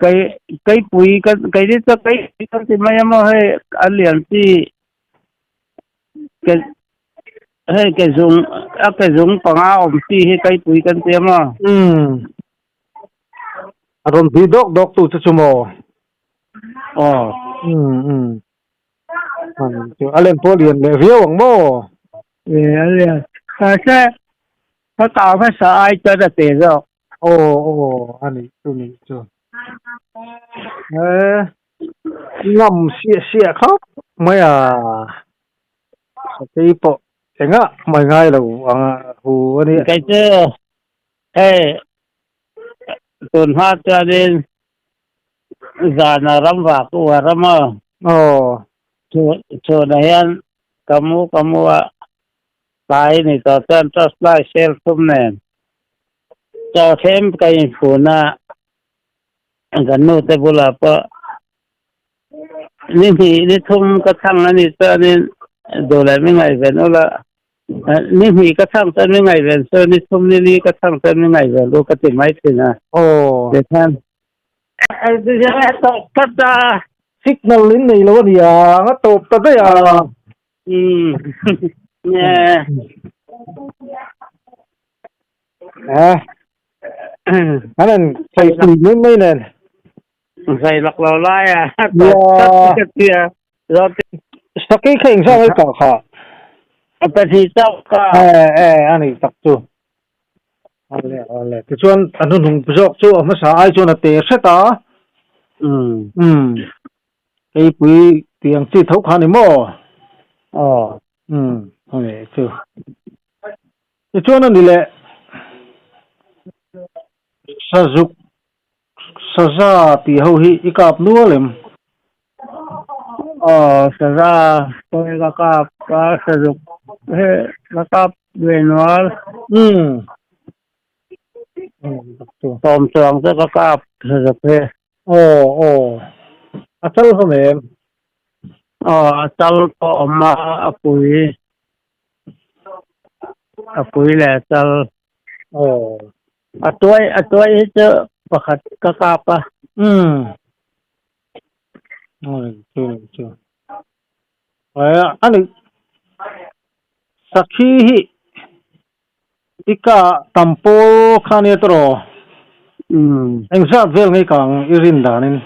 Kei keipui ka kei ni chu keipui kan ti mai a maw hei a lian chi Ke hei ke zung a ke zung panga awm chi hi keipui kan ti a maw? Umm. A rawn bih dawk dawk tu chu chu maw? Aw. Umm umm. A len pawh lian leh viau ang maw? E a lian. Mahse ka kau hmasa ai chuan a te zawk. Aw aw a nih chu nih chu. E ngam siah siah khawp mai a. Sakei pawh engah mai ngai lo ang a hu a nia. Kei chu hei tun hma chuanin zana ram vak uar a maw? Aw. Chhunah hian ka mu ka mu a. Tlai ni tawh chuan torchlight sel thum nen chaw thlem ka infun a, kan nu te bulah pawh ni hnih ni thum ka chhang a nih chuanin duh leh mi ngaihven ula, ni hnih ka chhang chuan mi ngaihven chu ni thum ni li ka chhang chuan mi ngaihven ru ka ti mai thin a. Tikhan a tawp tlat a. Signal in nei lo a nia, a tawp ta daih a. Umm nge. Eh. An an sai pui mai mai nen. Zai lak lo lai a. Ya. Sakei kha eng zah ngai ka kha. A pahnih chauh ka. Eh eh ani tak chu. Ale ale tichuan a hnuhnung zawk chu a hmasa ai chuan a te hret a. Umm. Umm. Keipui tih ang chi tho kha ni maw? Aw. Umm, a nih chu. Tichuan a ni leh Sazuk Saza tih ho hi i kap nual em? Aw, Saza pawh ka kap a, Sazuk hi ka kap ve nual. Umm. Sawm chuang chu ka kap Sazuk hi. Aw aw a chal hlawm em? Aw a chal pawh awm a a pui a pui leh a chal. Aw a tuai a tuai hi chu pakhat ka kap a. Umm aw chu chu a ni sakhi hi I ka tam pawl kha nia tawh. Umm. Eng zat vel ngei ka ang i rin danin?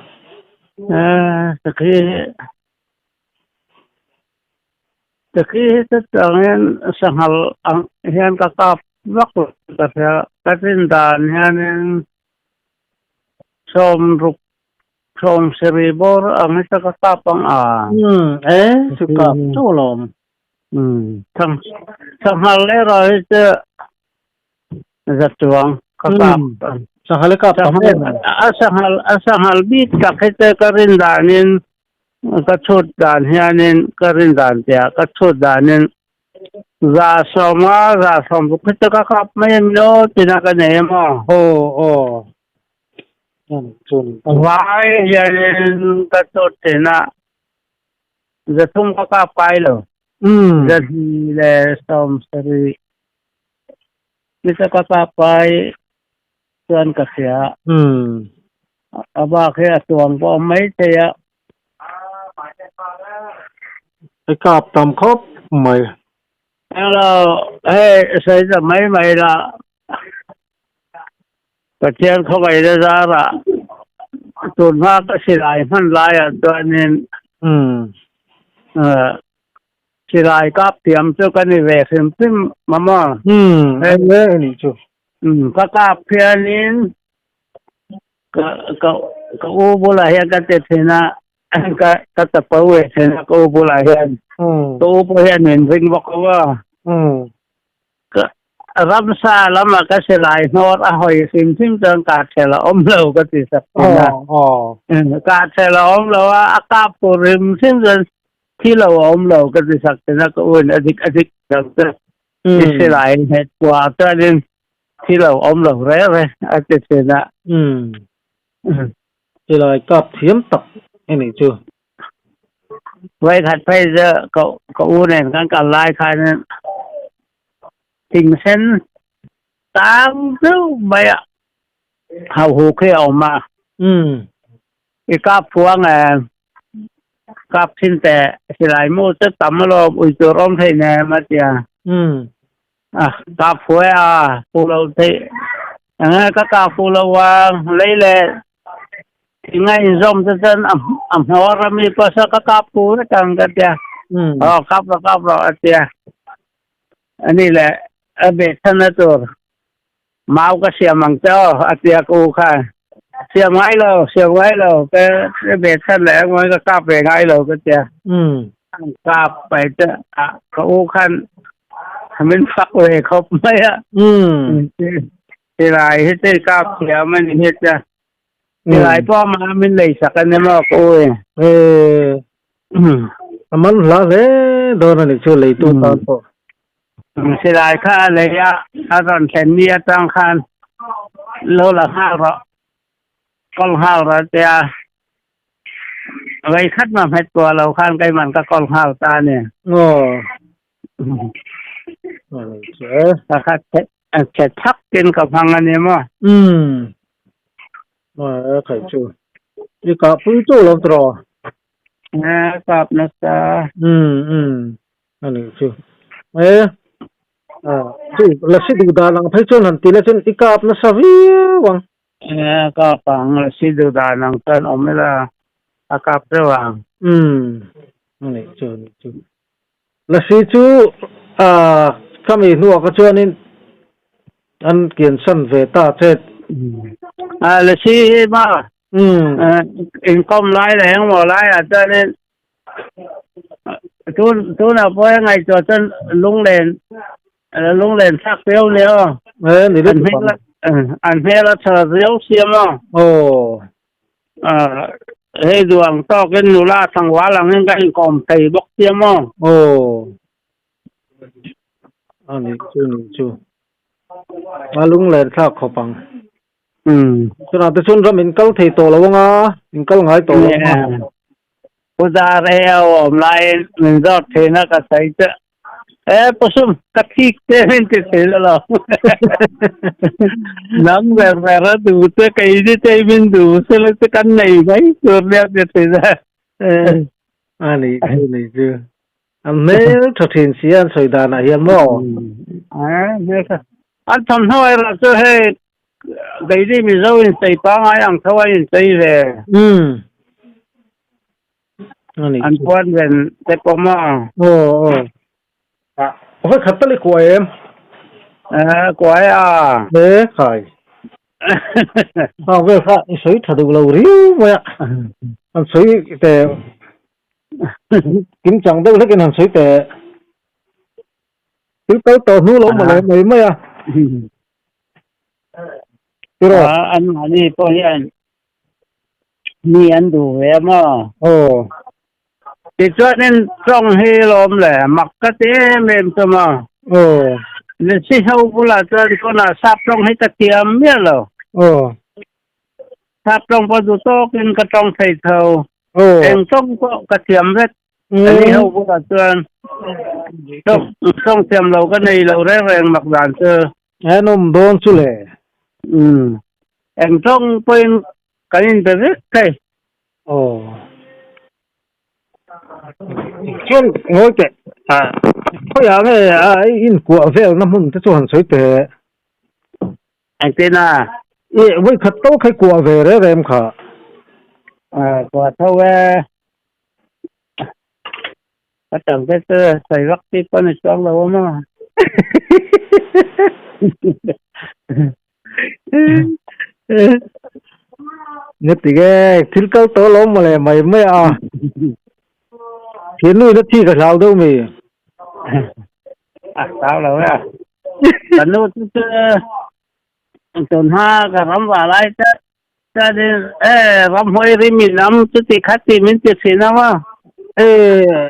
Eh, sakhi sakhi hi chu chuang hian sanghal ang hian ka kap vak lo ka hria. Ka rin dan hianin sawmruk sawmsarih bawr ang hi chu ka kap ang a. Umm, eh, chu kap chauh alawm. Sanghal erawh hi chu za chuang ka kap. Sanghal i kap tam em? A sanghal a sanghal bik tak hi chu ka rin danin ka chhut dan hianin ka rin dan piah ka chhut danin Za sawma 160 hi chu ka kap mai a ni aw tina ka nei a maw? Aw aw Vai hianin ka chawt thin a, 300 ka kap kai lo. 270 ni chu ka kap kai chuan ka hria. A bak hi a tuang pawh a awm mai thei a. I kap tam khawp mai. Englo, hei sawi ta mai mai la. Pathian khawvaina zarah tun hma ka silai hman laiah chuanin silai kap thiam chu ka ni ve hrim hrim a maw? Ka kap hianin ka ka ka u bulah hian ka ti thin a ka ka chapo ve thin a ka u bulah hian ka u pawh hian min ring bawk lo a. Ka ramsa lama ka silai hnawr a hawi hrim hrim chuan kah ṭhel a awm lo ka ti sak thin a. Kah ṭhel a awm lo a, a kap tur hrim hrim chuan thi lo a awm lo ka ti sak thin a, ka u in a dik a dik lo chu i silai nghet kuah chuanin thi lo a awm lo reng reng a ti thin a. Silai kap thiam tak i nih chu. Vawikhat phei chu ka ka u nen kan kal lai khanin thing sen tang deuh mai a hauhuk hi a awm a. I kap phuang e, kap thin teh silai mu chu tam alawm ui tur awm thei nem a tia. A kap phuai a fu lo theih enge ka kap fu lo ang lei leh Thing a inzawm te chuan a a hmawr a mi pawh saw ka kap pu vek ang ka tia. Aw kap rawh kap rawh a tia. Ani leh a behchhan a tur mau ka siam ang che aw a tia ka u khan. Siam ngai lo siam ngai lo ka behchhan leh ang ka kap ve ngai lo ka tia. Kap pai te ka u khan min fak ve khawp mai a. Silai hi chu i kap thiam a ni hi chu. Silai pawh amah min lei sak a ni maw ka u e. A man hla hle dawn a nih chu leitu tan pawh. Silai kha a lei a, a rawn thlen ni atang khan lo la nghal rawh, kawl nghal rawh a tia. Vei khat mah hmet kuah lo khan keiman ka kawl nghal ta a ni. Pakhat che thak in ka hmang a ni maw? Umm. A khai chu. I kah pui chu lo tawh. A kap nasa. Umm umm. A nih chu. E a chu la si duh dan ang phei chuan han ti la chuan i kap nasa viau ang. A kap ang la si duh dan ang chuan awm ila a kap deuh ang. Umm. A nih chu a nih chu. Lasi chu ka mi hnuah ka chuanin an kiansan ve ta che. Lasi hi maw inkawm lai leh engmaw laiah chuanin tun tunah pawh hei ngaihtuah chuan lunglen lunglen thlak viau nia aw. An hmel a tha viau sia maw. Aw. Hei duh ang tawkin nula tlangval angin ka inkawm thei bawk sia maw? Aw, a nih chu nih chu. A lunglen thlak khawp ang. Chutah te chuan ram in kal thei tawh lo anga, in kal ngai tawh lo anga. Pu Zare a awm laiin min zawt thin a ka sawi che. E Pusum, ka thik che min ti thin a lo. Nang ber ber a duh che kei ni che min duh sela che kan nei mai tur nia ti thin a. A nih chu nih chu. An hmel tha thin si a an sawi danah hian maw? Hmel tha. An thawmhnaw erawh chu hei keini Mizo inchei pangngai ang tho a inchei ve. An puan ven te pawh maw? Aw aw. Vawi khat tal i kuai em? Kuai a. E khai. Hang vel kha i sawi tha duh lo riau mai a. An sawi teh kim chang deuh hlekin han sawi teh. Thil kal tawh hnu lo mawle mai mai a. Tiraw? Anmahni pawh hian Mi an duh ve a maw? Aw. Tichuanin tawng hi lawm le mak ka ti em em chu maw. Aw. Lasi ho bulah chuan tunah sap tawng hi ka thiam miah lo. Aw. Sap tawng pawh duh tawkin ka tawng thei tho. Aw. Eng tawng pawh ka thiam vek. Ani ho bulah chuan tawng tawng thiam lo ka nei lo reng reng mak dan chu. En awm dawn chu le. Umm. Eng tawng pawhin kan inbe vek thei. Aw. Chuan ngawi teh ah khawiah nge a inkuah velna hmun te chu han sawi teh. Engtin a? I vawikhat to khai kuah ve reng reng kha. Ah kuah tho e. Ka tam te chu sawi vak chi pawh ni chuang lo a maw. Nga ti nge thil kal tawh lo mawle mai mai a. Thiannu ina thi ka hlau deuh mi. A hlau lo e. Ka nu chu chu tunha ka ram va lai te chuanin e ramhuai rim in am chuti khat tih min ti thin a maw. E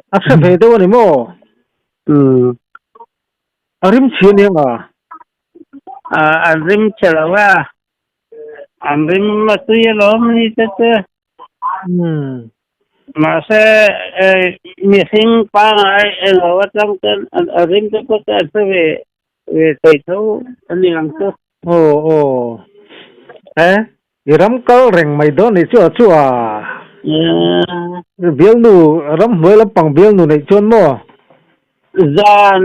a hre ve deuh a ni maw? Umm. A rim chhi a ni ang a? An rim chhe lo a, an rim a tui alawm ni te chu. Mahse mihring pangngai elo atang chuan a rim te pawh chu an hre ve ve thei tho a ni ang chu. Aw aw e i ram kal reng mai dawn nih chu a chu a bialnu ramhnuai lampang bialnu neih chuan maw? Zan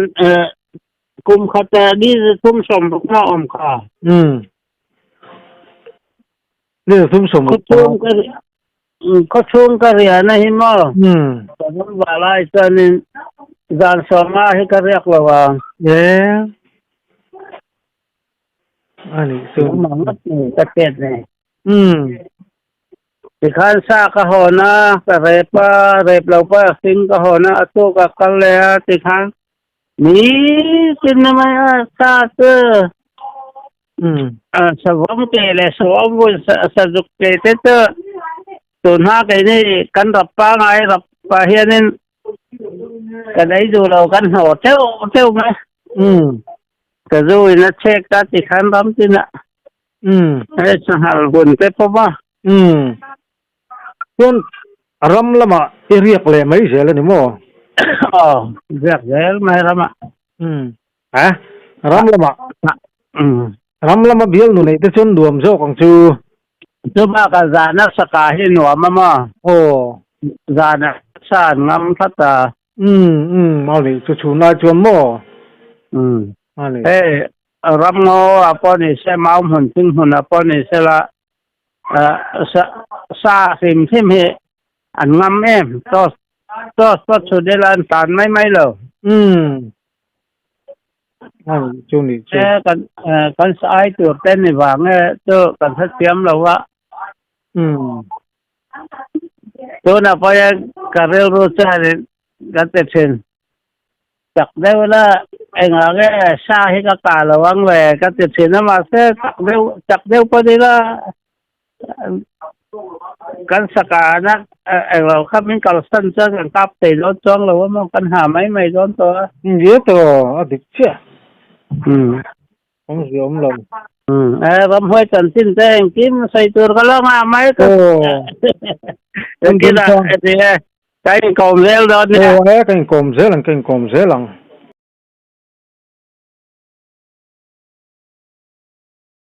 Kum khat ni thum 60 a awm kha. Umm. Ni thum 60. Khawchhung ka khawchhung ka riahna hi maw? Umm. Ka ram vah lai chuanin zan 50 hi ka riak lo ang. E. Ani chu. Nangmah ngawt ni ka chet ni. Umm. Tikhan sa ka hawn a, ka rep a, rep lo pawh a hring ka hawn a, a tuk a kal leh a tikhan Nitin na mai a sa chu savawm ke leh savawm vun sazuk ke te chu tunhma keini kan rap pangai rap ah hianin kan ei duh lo kan hnawh teuh teuh mai. Ka zu in a chhek ta tikhan ram tinah hei sanghal hun te pawm a. Chuan ram lamah i riak leh mai zel a ni maw? Aw, riak zel mai ramah. Umm, a ram lamah, ram lama bial nu neih te chuan nuam zawk ang chu. Chu bakah zana saka hi nuam a maw? Aw. Zana sa an ngam tlat a. Umm, umm, a nih chu chhun lai chuan maw? Umm. A ni. Hei, ram ngaw ah pawh ni se, mau hmun thing hmun ah pawh ni se la, sa hrim hrim hi an ngam em toss toss pawh chhut ila an tan mai mai lo. Umm chu ni chu. E kan kan sa ai tur te ni vang e chu kan hrethiam lo a. Umm. Tunah pawh hian ka rilru chuanin kan ti thin. Chak deuh la engah nge sa hi ka kah lo ang le ka ti thin a mahse chak deuh chak deuh pawh ni la kan sa kahna englo kha min kalsan chuan kan kap thei dawn chuang lo a maw kan ha mai mai dawn tawh a. Ni tawh a dik chiah. Awmzia awm lo. E ramhuai chanchin te engkim sawi tur ka lo nghah mai ka. Engtin a Ka inkawm zel dawn nia. Aw e, ka inkawm zel ang, ka inkawm zel ang.